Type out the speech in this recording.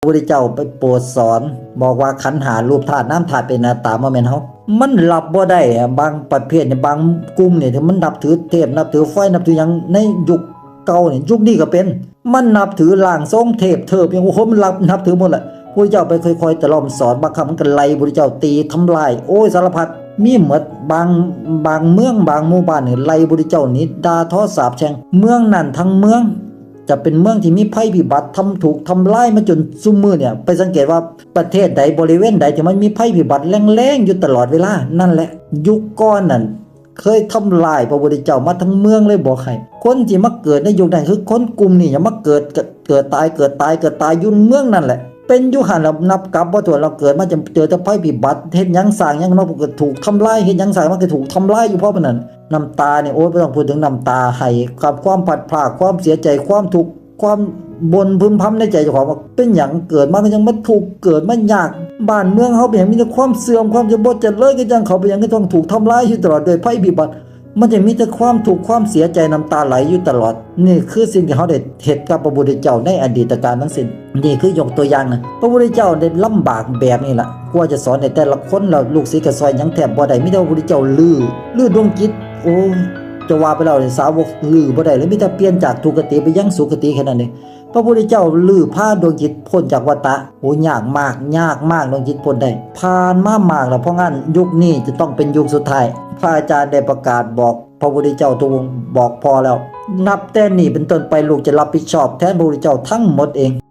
ະພຸດທະເຈົ້າໄປໂປດສອນ ບອກວ່າຂັນຫ້າ ຮູບທາດ ນາມທາດ ເປັນອະນັດຕາ ບໍ່ແມ່ນເຮົາ. ມັນຮັບບໍ່ໄດ້ອະ ບາງປະເພດນີ້ ບາງກຸ່ມນີ້ ທີ່ມັນນັບຖືເທບ ນັບຖືໄຟ ນັບຖືຫຍັງໃນຍຸກເກົ່ານີ້ ຍຸກນີ້ກໍເປັນ ມັນນັບຖືຮ່າງຊົງ ເທບເທີບຫຍັງ ໂອ້ໂຫ ມັນນັບ ນັບຖືໝົດແຫຼະ. ພະພຸດທະເຈົ້າໄປຄ່ອຍໆຕະລ່ອມສອນ ບາງຄັ້ງມັນກໍໄລ່ພະພຸດທະເຈົ້າ ຕີທຳລາຍ ໂອ້ຍ ສາລະພັດ ມີໝົດ. ບາງ ບາງເມືອງ ບາງໝູ່ບ້ານນີ້ ໄລ່ພະພຸດທະເຈົ້າໜີ ດ່າທໍສາບແຊ່ງ ເມືອງນັ້ນທັງເມືອງ ຈະເປັນເມືອງທີ່ມີໄພພິບັດ ທຳ ຖືກທຳລາຍມາຈົນຊຸມມື້ນີ້. ໄປສັງເກດວ່າປະເທດໃດ ບໍລິເວນໃດທີ່ມັນມີໄພພິບັດແລງໆຢູ່ຕະຫຼອດເວລາ ນັ້ນແຫຼະ ຍຸກກ່ອນນັ້ນ ເຄີຍທຳລາຍພະພຸດທະເຈົ້າມາທັງເມືອງເລີຍ ບອກໃຫ້ຄົນທີ່ມາເກີດໃນຍຸກນັ້ນ ຄືຄົນກຸ່ມນີ້ ຢາກມາເກີດ ເກີດຕາຍ ເກີດຕາຍ ເກີດຕາຍຢູ່ເມືອງນັ້ນແຫຼະ. ເປັນຢູ່ຫັ້ນລະ ນັບກັບບໍ່ຖ້ວນ ລາວເກີດມາຈະເຈີແຕ່ໄພພິບັດ ເຮັດຫຍັງສ້າງຫຍັງ ລາວກໍຖືກທຳລາຍ ເຮັດຫຍັງສ້າງ ມັນກໍຖືກທຳລາຍຢູ່ພໍປານນັ້ນ. ນ້ຳຕານີ້ ໂອ້ຍ ບໍ່ຕ້ອງພູດເຖິງ ນ້ຳຕາໄຫ້ກັບຄວາມພັດພາກ ຄວາມເສຍໃຈ ຄວາມທຸກ ຄວາມບົ່ນພຶມພຳໃນໃຈເຈົ້າຂອງວ່າ ເປັນຫຍັງເກີດມາກໍຍັງມາທຸກ ເກີດມາຍາກ ບ້ານເມືອງເຮົາເປັນຫຍັງມີແຕ່ຄວາມເສື່ອມ ຄວາມຈະບໍ່ຈະເລີນ ກໍຈັ່ງເຂົາເປັນຫຍັງກໍຕ້ອງຖືກທຳລາຍຢູ່ຕະຫຼອດດ້ວຍໄພພິບັດ ມັນຈະມີແຕ່ຄວາມທຸກຄວາມເສຍໃຈ ນ້ຳຕາໄຫຼຢູ່ຕະຫຼອດ. ນີ້ຄືສິ່ງທີ່ເຮົາໄດ້ເຮັດກັບພະພຸດທະເຈົ້າໃນອະດີດຕະການທັງສິ້ນ. ນີ້ຄືຍົກຕົວຢ່າງນະ ພະພຸດທະເຈົ້າໄດ້ລຳບາກແບບນີ້ລະ ກວ່າຈະສອນໃຫ້ແຕ່ລະຄົນ ແລ້ວລູກສິດກໍຊ່ວຍຫຍັງແທບບໍ່ໄດ້ ມີແຕ່ພະພຸດທະເຈົ້າຮື້ ຮື້ດວງຈິດ. ໂອ້ຍ ຈະວ່າໄປແລ້ວນີ້ ສາວົກຮື້ບໍ່ໄດ້ເລີຍ ມີແຕ່ປ່ຽນຈາກທຸກຄະຕິໄປຍັງສຸຄະຕິແຄ່ນັ້ນເອງ. ພະພຸດທະເຈົ້າຮື້ພາດວງຈິດພົ້ນຈາກວັດຕະ. ໂອ້ ຍາກມາກ ຍາກມາກ ດວງຈິດພົ້ນໄດ້ ຜ່ານມາມາກແລ້ວ ເພາະງານຍຸກນີ້ຈະຕ້ອງເປັນຍຸກສຸດທ້າຍ. ພະອາຈານໄດ້ປະກາດບອກພະພຸດທະເຈົ້າທຸກອົງ ບອກພໍ່ແລ້ວ ນັບແຕ່ນີ້ເປັນຕົ້ນໄປ ລູກຈະຮັບຜິດຊອບແທນພະພຸດທະເຈົ້າທັງໝົດເອງ.